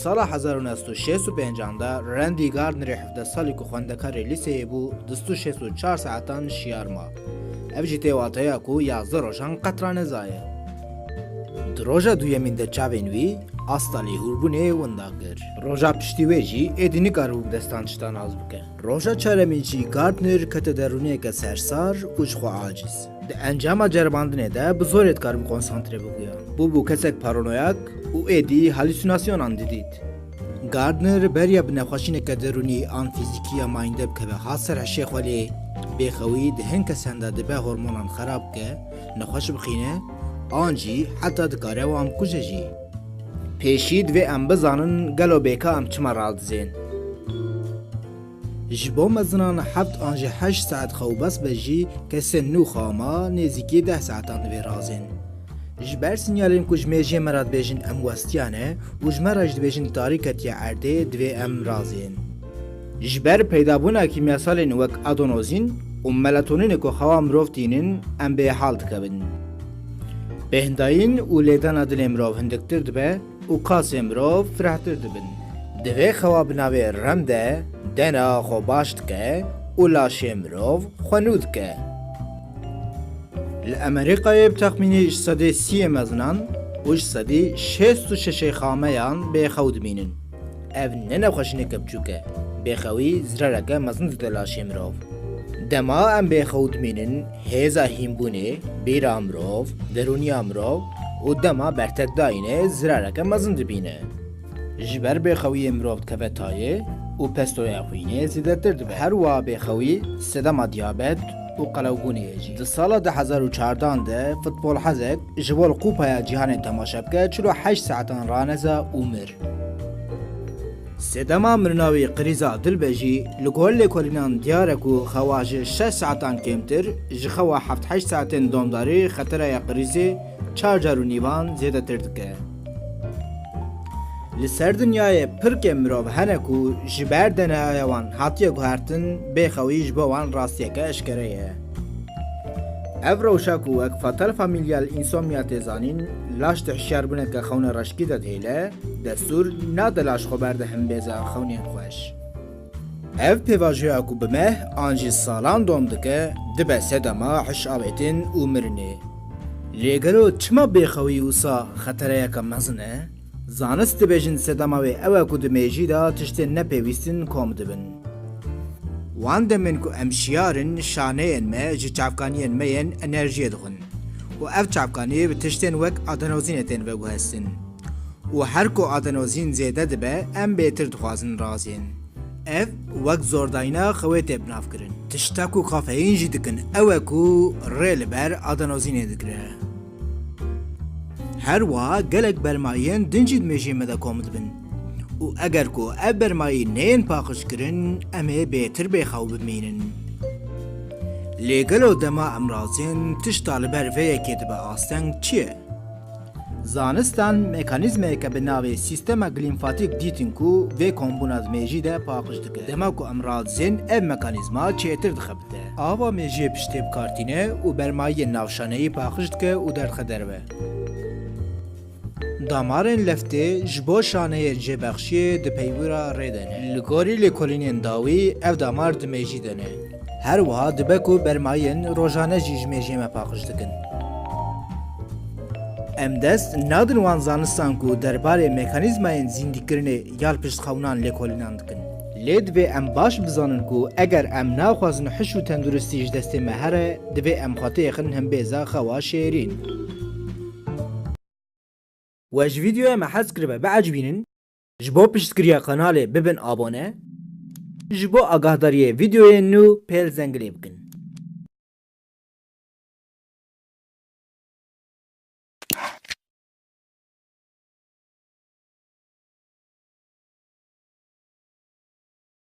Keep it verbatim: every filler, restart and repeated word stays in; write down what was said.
Sala hezar û neh sed û şêst û pênc de Randy Gardnerê hevdeh salî ku xwendekarê lîseyê bû, du sed û şêst û çar saetan şiyar ma. Ev jî tê wateya ku yazdeh rojan qet ranezaye. Di roja duyemîn de çavên wî asta lêhûrbûnê winda kir. Roja piştî wê jî êdî nikaribû bi destan tişta nas bike. Roja çaremîn jî Gardner kete derûniyeke sersar û ji xwe aciz. Di encama ceribandinê de bi zorê dikaribû konsantre bibûya. Bûbû kesek paranoyak û êdî halûsînasyonan didît. Gardner beriya bi nexweşîneke derûnî an fîzîkî ya mayînde bikeve hat ser hişê xwe, lê bêxewî di hin kesan de dibe hormonan xerab bike, nexweş bixîne, an jî heta dikare wan bikuje jî. Pêşî divê em bizanin gelo bêka em çima radizên. Ji bo mezinan heft an jî heşt saet xew bes be jî, kesên nû xama nêzîkî deh saetan divê razên. Ji ber sinyalên ku ji mêjiyê me re dibêjin em westiya ne û ji me re jî dibêjin tarî ketiye erdê, divê em razên. Ji ber peydabûna kîmyasalên wek adenozîn û melatonînê ku xewa mirov tînin, em bêhal dikevin. Bêhndayîn û lêdana dilê mirov hindiktir dibe û qasê mirov firehtir dibin. Divê xewa bi navê REM de dena xwe baş dike û laşê mirov xwe nû dike. Li Amerîkayê bi texmînî ji sedê sî yê mezinan û ji sedî şêst û şeşê xameyan bêxew dimînin. Ev ne nexweşîneke biçûk e. Bêxewî zirareke mezin dide laşê mirov. Dema em bêxew dimînin, hêza hînbûnê, bîra mirov, derûniya mirov û dema bertekdayînê zirareke mezin dibîne. Ji ber bêxewiyê mirov dikeve tayê û pestoya xwînê zêdetir dibe. Her wiha bêxewî sedema diyabet û qelewbûnê ye jî. Di sala du hezar û çardeh de futbolhezek ji bo li Kupaya Cîhanê temaşe bike, çil û heşt saetan raneza û mir. Sedema mirina wî krîza dil be jî, li gor lêkolînan diyar e ku xewa ji şeş saetan kêmtir, ji xewa heft heşt saetên domdarî xetereya krîzê çar car û nîvan zêdetir dike. Li ser dinyayê pirkê mirov hene ku ji ber D N A ya wan hatiye guhertin, bêxewî ji bo wan rastiyeke eşkere ye. Ev rewşa ku wek fatal familial insomnia tê zanîn, laş di hişyarbûneke xewnereşkî de dihêle, destûr nade laş xwe berde himbêza xewnên xweş. Ev pêvajoya ku bi meh an jî salan dom dike, dibe sedema hiş avêtin û mirinê. Lê gelo çima bêxewî wisa xetereyeke mezin e? Zanist dibêjin sedema wê ew e ku di mêjî de tiştên nepêwîstin kom dibin. Wan demên ku em şiyar in, şaneyên me ji çavkaniyên me yên enerjiyê dixwin û ev çavkanî bi tiştên wek adenozînê tên veguhestin. Û her ku adenozîn zêde dibe, em bêtir dixwazin razên. Ev wek zordayîna xewê tê binavkirin. Tişta ku kafeîn jî dikin ew e ku rê li ber adenozînê digire. Her wiha gelek bermayiyên din jî di mêjiyê me de kom dibin. Û eger ku ev bermayî neyên paqijkirin, em ê bêtir bêxew bimînin. Lê gelo dema em razên, tişta li ber vê yekê dibe asteng çi ye? Zanistan mekanîzmayeke bi navê sîstema glîmfatîk dîtin ku vê kombûna di mêjî de paqij dike. Dema ku em radizên, ev mekanîzma çêtir dixebite. Ava mêjiyê piştê bi kar tîne û bermayiyên navşaneyî paqij dike û derdixe derve. Damarên leftê ji bo şaneyên jêbexşiyê di peywira rê de ne. Li gorî lêkolînên dawî ev damar di mêjî de ne. Her wiha dibe ku bermayiyên rojane jî ji mêjiyê me paqij dikin. Em dest nadin wan zanistan ku derbarê mekanîzmayên zîndîkirinê ya li pişt xewnan lêkolînan dikin. Lê divê em baş bizanin ku eger em naxwazin hiş û tenduristî ji destê me here, divê em xwe têxin himbêza xewa şêrîn. We ji vîdeoya me hez kiribe biecibînin, ji bo piştgiriya kanalê bibin abone, ji bo agahdariyê vîdeoyên nû pêl zengilê bikin.